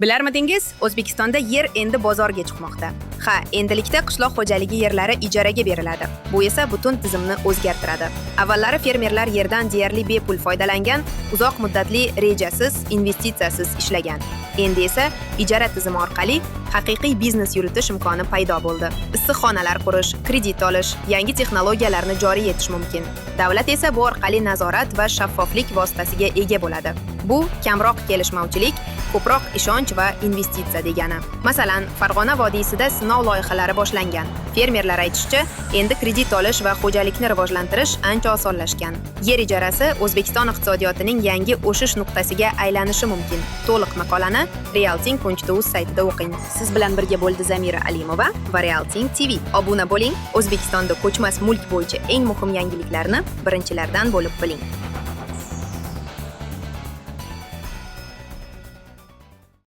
Bilarmidingiz, O'zbekistonda yer endi bozorga chiqmoqda. Ha, endilikda qishloq xo'jaligi yerlari ijaraga beriladi. Bu esa butun tizimni o'zgartiradi. Avvallari fermerlar yerdan deyarli bepul foydalangan, uzoq muddatli rejasiz, investitsiyasiz ishlagan. Endi esa ijara tizimi orqali haqiqiy biznes yuritish imkoni paydo bo'ldi. Issiqxonalar qurish, kredit olish, yangi texnologiyalarni joriy etish mumkin. Davlat esa bu orqali nazorat va shaffoflik vositasiga ega bo'ladi. Bu kamroq kelishmovchilik, ko'proq ishonch va investitsiya degani. Masalan, Farg'ona vodiysida sinov loyihalari boshlangan. Fermerlar aytishicha, endi kredit olish va xo'jalikni rivojlantirish ancha osonlashgan. Yer ijarasi O'zbekiston iqtisodiyotining yangi o'sish nuqtasiga aylanishi mumkin. To'liq maqolani realting.uz saytida o'qing. Siz bilan birga bo'ldi Zamira Alimova va Realting TV. Obuna bo'ling, O'zbekistonda ko'chmas mulk bo'yicha eng muhim yangiliklarni birinchilardan bo'lib biling.